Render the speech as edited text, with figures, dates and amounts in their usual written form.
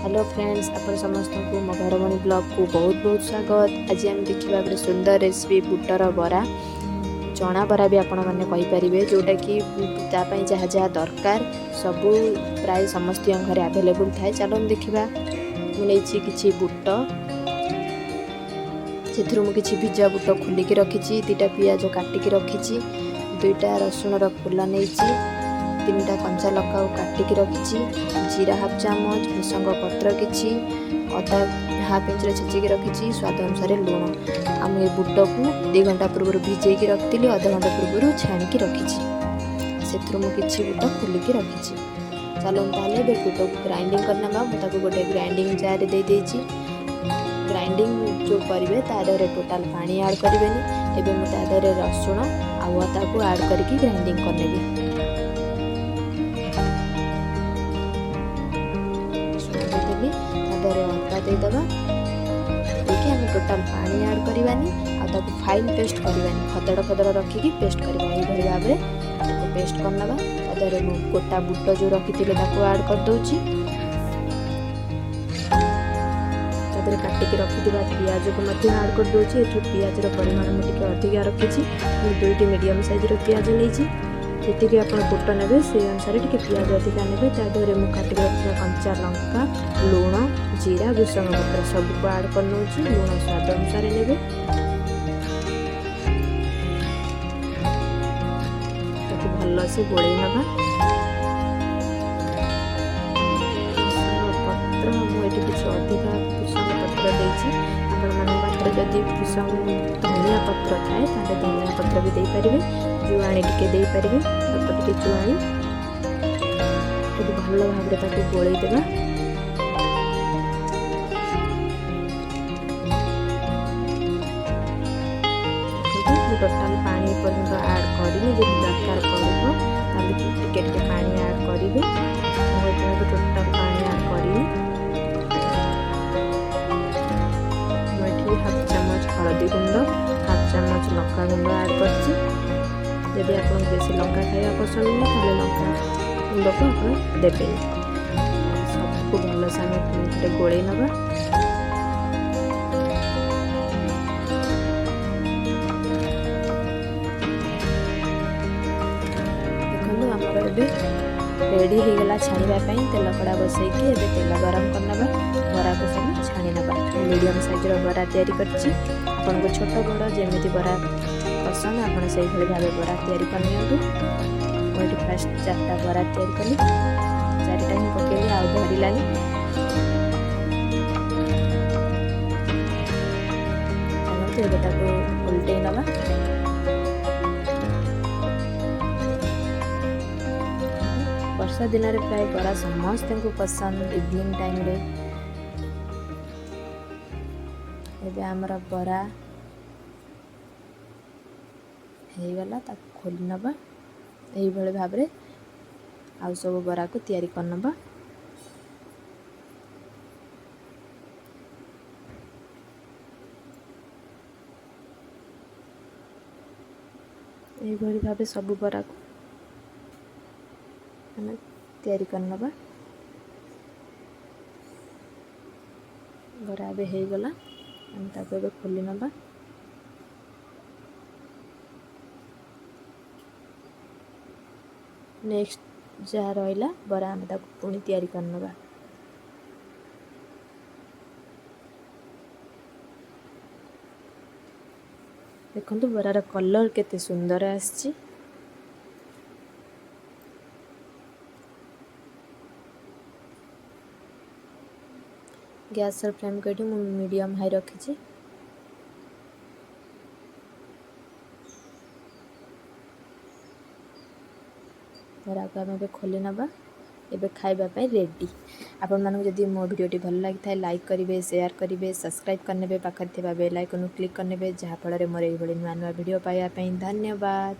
Hello friends, ଆପଣ ସମସ୍ତଙ୍କୁ ମୋ ଘରମଣି ବ୍ଲଗ୍କୁ ବହୁତ ବହୁତ ସ୍ୱାଗତ। ଆଜି ଆମେ ଦେଖିବା ଗୋଟେ ସୁନ୍ଦର ରେସିପି, ବୁଟର ବରା, ଚଣା ବରା ବି ଆପଣମାନେ କହିପାରିବେ, ଯେଉଁଟାକି ତା ପାଇଁ ଯାହା ଯାହା ଦରକାର ସବୁ ପ୍ରାୟ ସମସ୍ତଙ୍କ ଘରେ ଆଭେଲେବୁଲ୍ ଥାଏ। ଚାଲନ୍ତୁ ଦେଖିବା। ମୁଁ ନେଇଛି କିଛି ବୁଟ, ସେଥିରୁ ମୁଁ କିଛି ଭିଜା ବୁଟ ଖୋଲିକି ରଖିଛି, 2ଟା ପିଆଜ କାଟିକି ରଖିଛି, 2ଟା ରସୁଣର ଖୋଲା ନେଇଛି, 3ଟା କଞ୍ଚା ଲଙ୍କାକୁ କାଟିକି ରଖିଛି, ଜିରା ହାଫ୍ ଚାମଚ, ଭୃସଙ୍ଗ ପତ୍ର କିଛି, ଅଦା ହାଫ୍ ଇଞ୍ଚର ଛେଚିକି ରଖିଛି, ସ୍ୱାଦ ଅନୁସାରେ ଲୁଣ। ଆଉ ମୁଁ ଏ ବୁଟକୁ 2 ଘଣ୍ଟା ପୂର୍ବରୁ ଭିଜେଇକି ରଖିଥିଲି, ଅଧଘଣ୍ଟା ପୂର୍ବରୁ ଛାଣିକି ରଖିଛି। ସେଥିରୁ ମୁଁ କିଛି ବୁଟ ଖୋଲିକି ରଖିଛି। ଚାଲନ୍ତୁ ତାହେଲେ ଏବେ ବୁଟକୁ ଗ୍ରାଇଣ୍ଡିଙ୍ଗ କରିନେବା। ମୁଁ ତାକୁ ଗୋଟେ ଗ୍ରାଇଣ୍ଡିଙ୍ଗ ଜାର୍ରେ ଦେଇଦେଇଛି। ଗ୍ରାଇଣ୍ଡିଙ୍ଗ ଯେଉଁ କରିବେ ତା ଦେହରେ ଟୋଟାଲ୍ ପାଣି ଆଡ଼୍ କରିବେନି। ଏବେ ମୁଁ ତା ଦେହରେ ରସୁଣ ଆଉ ଅଦାକୁ ଆଡ଼୍ କରିକି ଗ୍ରାଇଣ୍ଡିଙ୍ଗ କରିନେବି। ରସୁଣ ଦେଇଦେଲି, ତା ଦେହରେ ଅଦା ଦେଇଦେବା। ଦେଇକି ଆମେ ଟୋଟାଲ୍ ପାଣି ଆଡ଼୍ କରିବାନି ଆଉ ତାକୁ ଫାଇନ୍ ପେଷ୍ଟ କରିବାନି, ଖଦଡ଼ ଖଦଡ଼ ରଖିକି ପେଷ୍ଟ କରିବା। ଏଇଭଳି ଭାବରେ ତାକୁ ପେଷ୍ଟ କରିନେବା। ତା ଦେହରେ ମୁଁ ଗୋଟା ବୁଟ ଯେଉଁ ରଖିଥିଲି ତାକୁ ଆଡ଼୍ କରିଦେଉଛି। ତା ଦେହରେ କାଟିକି ରଖିଥିବା ପିଆଜକୁ ମଧ୍ୟ ଆଡ଼୍ କରିଦେଉଛି। ଏଠି ପିଆଜର ପରିମାଣ ମୁଁ ଟିକେ ଅଧିକା ରଖିଛି। ମୁଁ 2ଟି ମିଡ଼ିୟମ୍ ସାଇଜ୍ର ପିଆଜ ନେଇଛି। ଯେତିକି ଆପଣ ବୁଟ ନେବେ ସେଇ ଅନୁସାରେ ଟିକେ ପିଆଜ ଅଧିକା ନେବେ। ତା ଦେହରେ ମୁଁ କାଟିକି ରଖିଥିବା କଞ୍ଚା ଲଙ୍କା, ଲୁଣ, ଜିରା, ଭୃସଙ୍ଗ ପତ୍ର ସବୁକୁ ଆଡ଼୍ କରିନେଉଛି। ଲୁଣ ସ୍ୱାଦ ଅନୁସାରେ ନେବେ। ତାକୁ ଭଲସେ ଗୋଳେଇ ନେବା। ଭୃସଙ୍ଗ ପତ୍ର ମୁଁ ଏଠି କିଛି ଅଧିକା ଭୃସଙ୍ଗ ପତ୍ର ଦେଇଛି। ଆପଣମାନଙ୍କ ପାଖରେ ଯଦି ଭୃସଙ୍ଗ ଧନିଆ ପତ୍ର ଥାଏ ତାହେଲେ ଧନିଆ ପତ୍ର ବି ଦେଇପାରିବେ। ଜୁଆଣି ଟିକେ ଦେଇପାରିବେ, ଅଳ୍ପ ଟିକେ ଜୁଆଣି। ଏଠି ଭଲ ଭାବରେ ତାକୁ ଗୋଳେଇ ଦେବା। ମୁଁ ଟୋଟାଲ୍ ପାଣି ଏପର୍ଯ୍ୟନ୍ତ ଆଡ଼୍ କରିନି। ଯଦି ଦରକାର ପଡ଼ିବ ତାହେଲେ ଟିକେ ଟିକେ ପାଣି ଆଡ଼୍ କରିବେ। ମୁଁ ଏପର୍ଯ୍ୟନ୍ତ ଟୋଟାଲ୍ ପାଣି ଆଡ଼୍ କରିନି। ମୁଁ ଏଠି ହାଫ୍ ଚାମଚ ହଳଦୀ ଗୁଣ୍ଡ, ହାଫ୍ ଚାମଚ ଲଙ୍କା ଗୁଣ୍ଡ ଆଡ଼୍ କରିଛି। ଯଦି ଆପଣଙ୍କୁ ବେଶୀ ଲଙ୍କା ଖାଇବା ପସନ୍ଦ ନୁହେଁ ତାହେଲେ ଲଙ୍କା ଗୁଣ୍ଡକୁ ଆପଣ ଦେବେନି। ସବୁକୁ ଭଲସେ ଆମେ ପୁଣି ଥରେ ଗୋଳେଇ ନେବା। ଦେଖନ୍ତୁ, ଆମର ଏବେ ରେଡ଼ି ହେଇଗଲା ଛାଣିବା ପାଇଁ। ତେଲ କଡ଼ା ବସେଇକି ଏବେ ତେଲ ଗରମ କରିନେବା, ବରାକୁ ସବୁ ଛାଣି ନେବା। ମୁଁ ମିଡ଼ିୟମ୍ ସାଇଜ୍ର ବରା ତିଆରି କରିଛି। ଆପଣଙ୍କୁ ଛୋଟ ବଡ଼ ଯେମିତି ବରା ପସନ୍ଦ ଆପଣ ସେଇଭଳି ଭାବେ ବରା ତିଆରି କରିନିଅନ୍ତୁ। ମୁଁ ଏଠି ଫାଷ୍ଟ 4ଟା ବରା ତିଆରି କଲି, 4ଟା ହିଁ ପକେଇଲି, ଆଉ ଧରିଲାନି। ଚାଲନ୍ତୁ ଏବେ ତାକୁ ଓଲଟେଇ ନେବା। ବର୍ଷା ଦିନରେ ପ୍ରାୟ ବରା ସମସ୍ତଙ୍କୁ ପସନ୍ଦ ଇଭିନିଂ ଟାଇମ୍ରେ। ଏବେ ଆମର ବରା ହେଇଗଲା, ତାକୁ ଖୋଲି ନେବା। ଏଇଭଳି ଭାବରେ ଆଉ ସବୁ ବରାକୁ ତିଆରି କରିନେବା। ଏଇଭଳି ଭାବେ ସବୁ ବରାକୁ ଆମେ ତିଆରି କରିନେବା। ବରା ଏବେ ହେଇଗଲା, ଆମେ ତାକୁ ଏବେ ଖୋଲି ନେବା। ନେକ୍ସଟ ଯାହା ରହିଲା ବରା ଆମେ ତାକୁ ପୁଣି ତିଆରି କରିନେବା। ଦେଖନ୍ତୁ, ବରାର କଲର୍ କେତେ ସୁନ୍ଦର ଆସିଛି। ଗ୍ୟାସ୍ର ଫ୍ଲେମ୍କୁ ଏଠି ମୁଁ ମିଡ଼ିୟମ୍ ହାଇ ରଖିଛି। ବରାକୁ ଆମେ ଏବେ ଖୋଲି ନେବା। ଏବେ ଖାଇବା ପାଇଁ ରେଡ଼ି। ଆପଣମାନଙ୍କୁ ଯଦି ମୋ ଭିଡ଼ିଓଟି ଭଲ ଲାଗିଥାଏ, ଲାଇକ୍ କରିବେ, ସେୟାର କରିବେ, ସବସ୍କ୍ରାଇବ୍ କରିନେବେ, ପାଖରେ ଥିବା ବେଲ୍ ଆଇକନ୍କୁ କ୍ଲିକ୍ କରିନେବେ, ଯାହାଫଳରେ ମୋର ଏଇଭଳି ନୂଆ ନୂଆ ଭିଡ଼ିଓ ପାଇବା ପାଇଁ। ଧନ୍ୟବାଦ।